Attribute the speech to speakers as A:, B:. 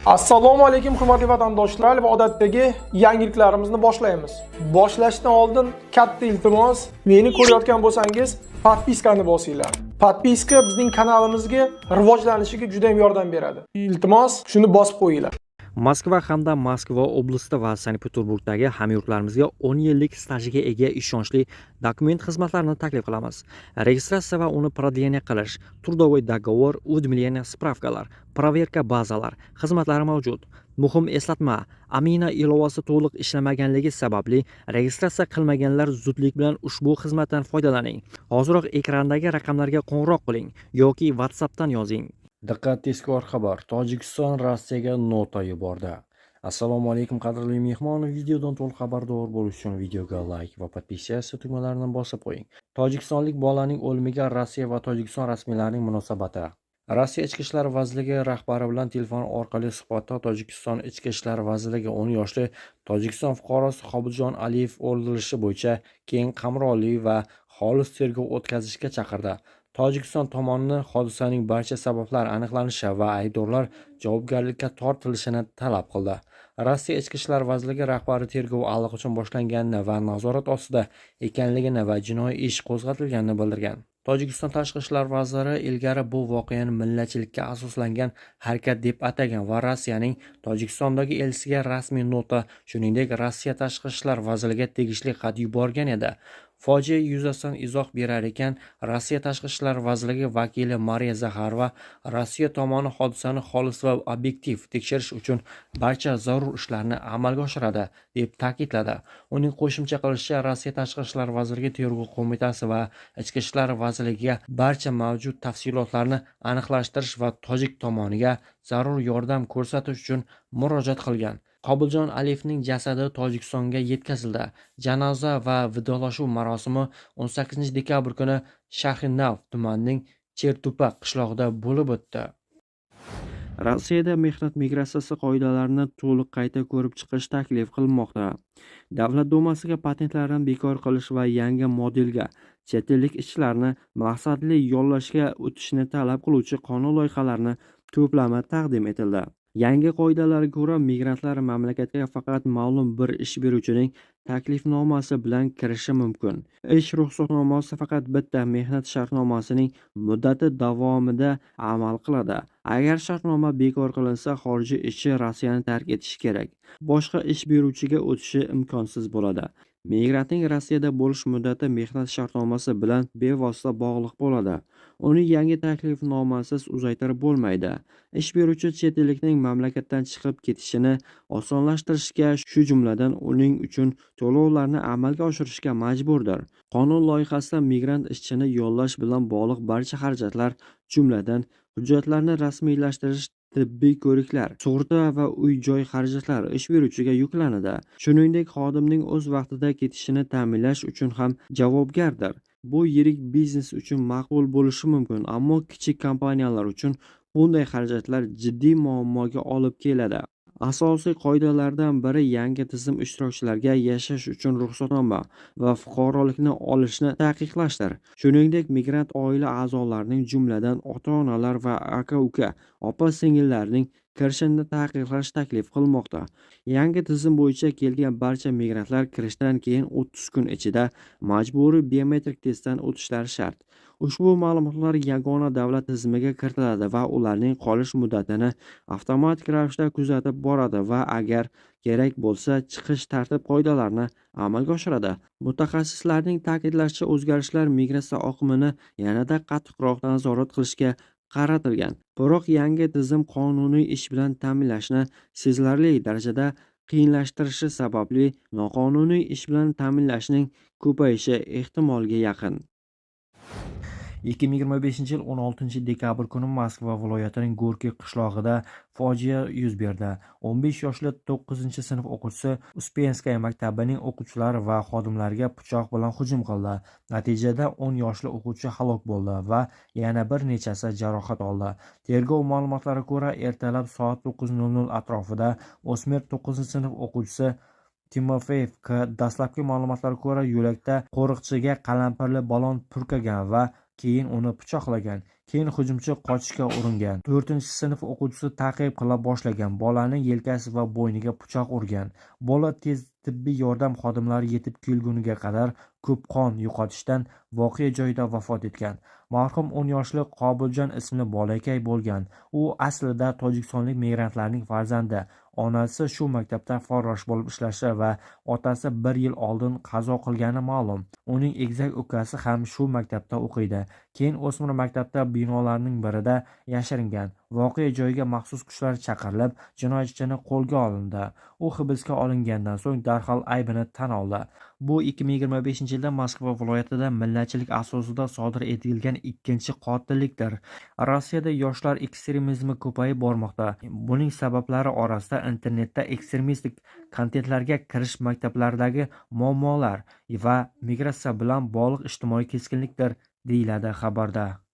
A: Assalomu alaykum, hurmatli vatandoshlar, va odatdagi yangiliklarimizni boshlaymiz. Boshlashdan oldin katta iltimos, meni ko'rayotgan bo'lsangiz, подписка ni bosinglar. Подписка bizning kanalimizga rivojlanishiga juda ham yordam beradi. Iltimos, shuni bosib qo'yinglar.
B: Moskva hamda Moskva oblasti va Sankt-Peterburgdagi hamyurtlarimizga 10 yillik stajiga ega ishonchli dokument xizmatlarini taklif qilamiz. Registratsiya va uni продление qilish, трудовой договор, уведомление, справка lar, проверка bazalar xizmatlari mavjud. Muhim eslatma: Amina ilovasi to'liq ishlamaganligi sababli registratsiya qilmaganlar zudlik bilan ushbu xizmatdan foydalaning. Hoziroq ekrandagi raqamlarga qo'ng'iroq qiling yoki WhatsAppdan yozing.
C: Diqqat, tezkor xabar! Tojikiston Rossiyaga nota yubordi. Assalomu alaykum, qadrli mehmon. Videodan to'liq xabardor bo'lish uchun videoga layk va подписаться tugmalarini bosib qo'ying. Tojikistonlik bolaning o'limiga Rossiya va Tojikiston rasmiylarining munosabati. Rossiya Ichki ishlar vazirligi rahbari bilan telefon orqali suhbatda Tojikiston Ichki ishlar vazirligi 10 yoshli Tojikiston fuqarosi Qobiljon Aliyev o'ldirilishi bo'yicha keng qamrovli va xolis tergov o'tkazishga chaqirdi. Tojikiston tomoni hodisaning barcha sabablari aniqlanishi va aybdorlar javobgarlikka tortilishini talab qildi. Rossiya Ichki ishlar vazirligi rahbari tergov allaqachon boshlanganini va nazorat ostida ekanligini va jinoiy ish qo'zg'atilganini bildirgan. Tojikiston tashqi ishlar vaziri ilgari bu voqeani millatchilikka asoslangan harakat deb atagan va Rossiyaning Tojikistondagi elchisiga rasmiy nota, shuningdek, Rossiya Tashqi ishlar vazirligiga tegishli xat yuborgan edi. Fojia yuzasidan izoh berar ekan, Rossiya Tashqi ishlar vazirligi vakili Mariya Zaxarova Rossiya tomoni hodisani xolis va obyektiv tekshirish uchun barcha zarur ishlarni amalga oshiradi, deb ta'kidladi. Uning qo'shimcha qilishicha, Rossiya Tashqi ishlar vazirligi Tergov qo'mitasi va Ichki ishlar vazirligiga barcha mavjud tafsilotlarni aniqlashtirish va tojik tomoniga zarur yordam ko'rsatish uchun murojaat qilgan. Qobiljon Aliyevning jasadi Tojikistonga yetkazildi. Janoza va vidolashuv marosimi 18 dekabr kuni Shahrinav tumanining Chertupa qishlog'ida bo'lib o'tdi. Rossiyada mehnat migratsiyasi qoidalarini to'liq qayta ko'rib chiqish taklif qilinmoqda. Davlat dumasiga patentlarni bekor qilish va yangi modelga, chet ellik ishchilarni maqsadli yollashga o'tishni talab qiluvchi qonun loyihalari to'plami taqdim etildi. Yangi qoidalarga ko'ra, migrantlar mamlakatga faqat ma'lum bir ish beruvchining taklifnomasi bilan kirishi mumkin. Ish ruxsatnomasi faqat bitta mehnat shartnomasining muddati davomida amal qiladi. Agar shartnoma bekor qilinsa, xorijiy ishchi Rossiyani tark etishi kerak. Boshqa ish beruvchiga o'tishi imkonsiz bo'ladi. Migrantning Rossiyada bo'lish muddati mehnat shartnomasi bilan bevosita bog'liq bo'ladi. Uni yangi taklifnomasiz uzaytirib bo'lmaydi. Ish beruvchi chet ellikning mamlakatdan chiqib ketishini osonlashtirishga, shu jumladan uning uchun to'lovlarni amalga oshirishga majburdir. Qonun loyihasida migrant ishchini yollash bilan bog'liq barcha xarajatlar, jumladan, hujjatlarni rasmiylashtirish, tibbiy ko'riklar, sug'urta va uy-joy xarajatlari ish beruvchiga yuklanadi. Shuningdek, xodimning o'z vaqtida ketishini ta'minlash uchun ham javobgardir. Bu yirik biznes uchun ma'qul bo'lishi mumkin, ammo kichik kompaniyalar uchun bunday xarajatlar jiddiy muammoga olib keladi. Asosiy qoidalardan biri yangi tizim ishtirokchilariga yashash uchun ruxsatnoma va fuqarolikni olishni taqiqlashdir. Shuningdek, migrant oila a'zolarining, jumladan, ota-onalar va aka-uka, opa-singillarning kirishini taqiqlash taklif qilinmoqda. Yangi tizim bo'yicha kelgan barcha migrantlar kirishdan keyin 30 kun ichida majburiy biometrik testdan o'tishlari shart. Ushbu ma'lumotlar yagona davlat tizimiga kiritiladi va ularning qolish muddatini avtomatik ravishda kuzatib boradi va agar kerak bo'lsa, chiqish tartib-qoidalarini amalga oshiradi. Mutaxassislarning ta'kidlashicha, o'zgarishlar migratsiya oqimini yanada qattiqroq nazorat qilishga qaratilgan. Biroq yangi tizim qonuniy ish bilan ta'minlashni sezilarli darajada qiyinlashtirishi sababli noqonuniy ish bilan ta'minlashning ko'payishi ehtimolga yaqin. 2025 yil 16 dekabr kuni Moskva viloyatining Gorkiy qishlog'ida fojia yuz berdi. 15 yoshli 9-sinf o'quvchisi Uspenskaya maktabining o'quvchilari va xodimlariga pichoq bilan hujum qildi. Natijada 10 yoshli o'quvchi halok bo'ldi va yana bir nechasi jarohat oldi. Tergov ma'lumotlariga ko'ra, ertalab soat 9:00 atrofida o'smir 9-sinf o'quvchisi Timofeyev K. dastlabki ma'lumotlarga ko'ra, yo'lakda qo'riqchiga qalampirli ballon purkagan va Keyin uni pichoqlagan. Keyin hujumchi qochishga uringan. 4-sinf o'quvchisi ta'qib qila boshlagan. Bolaning yelkasi va bo'yniga pichoq urgan. Bola tez tibbiy yordam xodimlari yetib kelguniga qadar ko'p qon yo'qotishdan voqea joyida vafot etgan. Marhum 10 yoshli Qobiljon ismli bolakay bo'lgan. U aslida tojikistonlik migrantlarning farzandi. Onasi shu maktabda farrosh bo'lib ishlashi va otasi bir yil oldin qazo qilgani ma'lum. Uning egizak ukasi ham shu maktabda o'qiydi. Keyin o'smir maktabda binolarning birida yashiringan. Voqea joyiga maxsus kuchlar chaqirilib, jinoyatchini qo'lga olindi. U hibsga olingandan so'ng darhol aybini tan oldi. Bu 2025-yilda Moskva viloyatida millatchilik asosida sodir etilgan ikkinchi qotillikdir. Rossiyada yoshlar ekstremizmi ko'payib bormoqda. Buning sabablari orasida internetda ekstremistik kontentlarga kirish, maktablardagi muammolar va migratsiya bilan bog'liq ijtimoiy keskinlikdir, deyiladi xabarda.